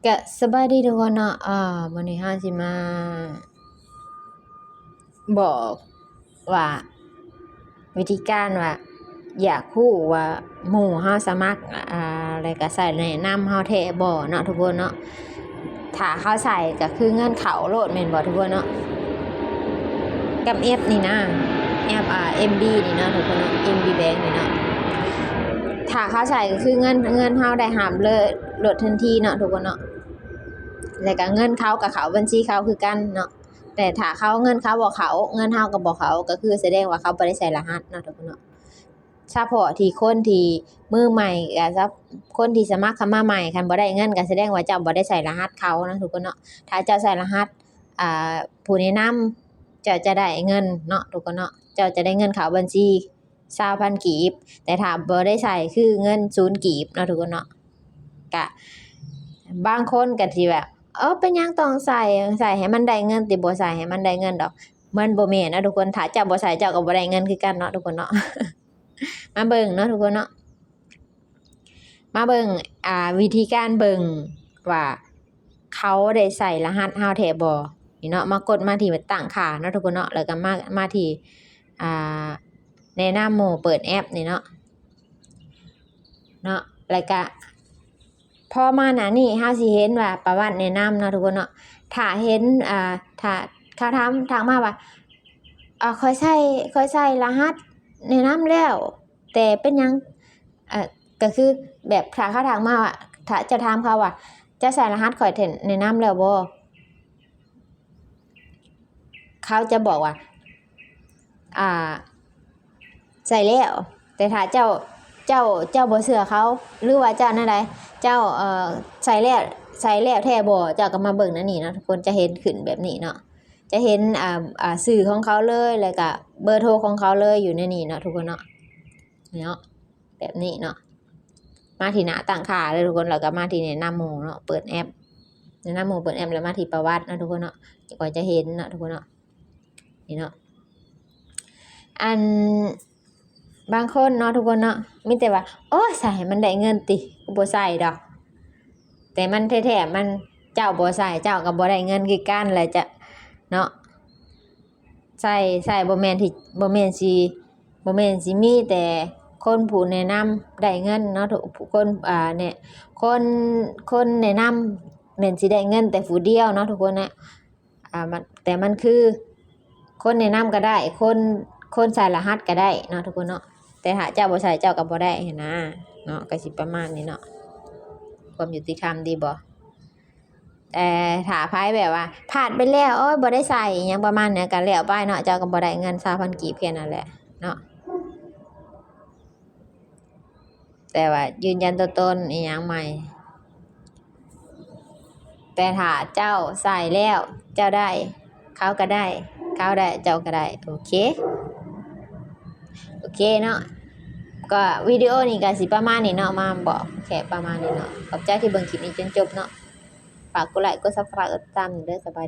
ກະສະບາຍດີທຸກຄົນເນາະ. ອາ ມື້ນີ້ເຮົາຊິມາບອກວ່າ ວິທີການວ່າ ຢາກຮູ້ວ່າໝູ່ເຮົາສະໝັກ ອາ ແລ້ວກະໃສ່ແນະນຳເຮົາແທ້ບໍ່ເນາະທຸກຄົນເນາະ. ຖ້າເຮົາໃສ່ກະຄືເງິນເຂົ້າໂລດແມ່ນບໍ່ທຸກຄົນເນາະ. ກັບແອັບນີ້ນະ ແອັບ ອາ ເອັມບີນີ້ເນາະທຸກຄົນເນາະ ເອັມບີແບັງນີ້ເນາະ. ຖ້າເຮົາໃສ່ກະຄືເງິນ ເງິນເຮົາໄດ້ຮັບເລີຍໂລດທັນທີເນາະທຸກຄົນເນາະ. ແລ້ວກະເງິນເຂົາກະເຂົ້າບັນຊີເຂົາຄືກັນເນາະ. ແຕ່ຖ້າເຂົາ ເງິນເຂົາບໍ່ເຂົ້າ ເງິນເຮົາກະບໍ່ເຂົ້າ ກະຄືສະແດງວ່າເຂົາບໍ່ໄດ້ໃສ່ລະຫັດເນາະທຸກຄົນເນາະ. ສະເພາະທີ່ຄົນທີ່ມືໃໝ່ ກະສະ ຄົນທີ່ສະໝັກເຂົ້າມາໃໝ່ ຄັນບໍ່ໄດ້ເງິນກະສະແດງວ່າເຈົ້າບໍ່ໄດ້ໃສ່ລະຫັດເຂົາເນາະທຸກຄົນເນາະ. ຖ້າເຈົ້າໃສ່ລະຫັດ ອາ ຜູ້ແນະນຳ ເຈົ້າຈະໄດ້ເງິນເນາະທຸກຄົນເນາະ. ເຈົ້າຈະໄດ້ເງິນເຂົ້າບັນຊີຊາວພັນກີບ ແຕ່ຖ້າບໍ່ໄດ້ໃສ່ຄືເງິນສູນກີບເນາະທຸກຄົນເນາະ. ກະບາງຄົນກະຊິແບບ ເອີ ເປັນຫຍັງຕ້ອງໃສ່ ໃສ່ໃຫ້ມັນໄດ້ເງິນຕິ ບໍ່ໃສ່ໃຫ້ມັນໄດ້ເງິນດອກ. ມັນບໍ່ແມ່ນເນາະທຸກຄົນ ຖ້າເຈົ້າບໍ່ໃສ່ເຈົ້າກະບໍ່ໄດ້ເງິນຄືກັນເນາະທຸກຄົນເນາະ. ມາເບິ່ງເນາະທຸກຄົນເນາະ ມາເບິ່ງ ອາ ວິທີການເບິ່ງວ່າເຂົາໄດ້ໃສ່ລະຫັດເຮົາແທ້ບໍ່ນີ້ເນາະ. ມາກົດມາທີ່ຕັ້ງຄ່າເນາະທຸກຄົນເນາະ ແລ້ວກະມາ ມາທີ່ ອາ ແນະນຳໝູ່ເປີດແອັບນີ້ເນາະ ເນາະ. ແລ້ວກະພໍມາໜ້ານີ້ເຮົາຊິເຫັນວ່າປະຫວັດແນະນຳເນາະທຸກຄົນເນາະ. ຖ້າເຫັນ ອາ ຖ້າເຂົາຖາມ ທັກມາວ່າ ອາ ຂ້ອຍໃສ່ ຂ້ອຍໃສ່ລະຫັດແນະນຳແລ້ວ ແຕ່ເປັນຫຍັງ ເອີ ກະຄືແບບຖ້າເຂົາທັກມາວ່າ ຖ້າເຈົ້າຖາມເຂົາວ່າ ເຈົ້າໃສ່ລະຫັດຂ້ອຍແນະນຳແລ້ວບໍ່? ເຂົາຈະບອກວ່າ ອາ ໃສ່ແລ້ວ. ແຕ່ຖ້າເຈົ້າ ເຈົ້າ ເຈົ້າບໍ່ເຊື່ອເຂົາ ຫຼືວ່າເຈົ້າແນວໃດ ເຈົ້າ ເອີ ໃສ່ແລ້ວ ໃສ່ແລ້ວແທ້ບໍ່? ເຈົ້າກະມາເບິ່ງໃນນີ້ເນາະທຸກຄົນ ຈະເຫັນຂຶ້ນແບບນີ້ເນາະ. ຈະເຫັນ ອາ ອາ ຊື່ຂອງເຂົາເລີຍ ແລ້ວກະເບີໂທຂອງເຂົາເລີຍຢູ່ໃນນີ້ເນາະທຸກຄົນເນາະ. ນີ້ເນາະ ແບບນີ້ເນາະ ມາທີ່ໜ້າຕັ້ງຄ່າເລີຍທຸກຄົນ ແລ້ວກະມາທີ່ແນະນຳໝູ່ເນາະ ເປີດແອັບ ແນະນຳໝູ່ເປີດແອັບ ແລ້ວມາທີ່ປະຫວັດເນາະທຸກຄົນເນາະ. ກະຈະເຫັນເນາະທຸກຄົນເນາະ ນີ້ເນາະ. ອັນ ບາງຄົນເນາະທຸກຄົນເນາະ ມີແຕ່ວ່າ ໂອ້ຍ ໃສ່ໃຫ້ມັນໄດ້ເງິນຕິ ກູບໍ່ໃສ່ດອກ. ແຕ່ມັນແທ້ໆ ມັນ ເຈົ້າບໍ່ໃສ່ເຈົ້າກະບໍ່ໄດ້ເງິນຄືກັນ ແລ້ວຈະ ເນາະ ໃສ່ ໃສ່ ບໍ່ແມ່ນທີ່ ບໍ່ແມ່ນຊິ ບໍ່ແມ່ນຊິມີແຕ່ຄົນຜູ້ແນະນຳໄດ້ເງິນເນາະ ທຸກຄົນ ອາ ແນະ ຄົນ ຄົນແນະນຳແມ່ນຊິໄດ້ເງິນແຕ່ຜູ້ດຽວເນາະທຸກຄົນນະ. ອາ ມັນ ແຕ່ມັນຄືຄົນແນະນຳກະໄດ້ ຄົນ ຄົນໃສ່ລະຫັດກະໄດ້ເນາະທຸກຄົນເນາະ. ແຕ່ຖ້າເຈົ້າບໍ່ໃສ່ເຈົ້າກະບໍ່ໄດ້ຫັ້ນນາເນາະ. ກະຊິປະມານນີ້ເນາະ ຄວາມຍຸຕິທຳດີບໍ່? ແຕ່ຖ້າໃຜແບບວ່າພາດໄປແລ້ວ ໂອ້ຍ ບໍ່ໄດ້ໃສ່ອີ່ຫຍັງປະມານນີ້ກະແລ້ວໄປເນາະ ເຈົ້າກະບໍ່ໄດ້ເງິນຊາວພັນກີບແຄ່ນັ້ນແຫຼະເນາະ. ແຕ່ວ່າຢືນຢັນຕົວຕົນອີ່ຫຍັງໃໝ່ ແຕ່ຖ້າເຈົ້າໃສ່ແລ້ວ ເຈົ້າໄດ້ ເຂົາກະໄດ້ ເຂົາໄດ້ ເຈົ້າກະໄດ້. ໂອເຄ ໂອເຄເນາະ ກະວິດີໂອນີ້ກະຊິປະມານນີ້ເນາະ ມາບອກແຄ່ປະມານນີ້ເນາະ. ຂອບໃຈທີ່ເບິ່ງຄລິບນີ້ຈົນຈົບເນາະ. ຝາກກົດໄລ ກົດ Subscribe ກົດຕິດຕາມເດີ. ສະບາຍດີ.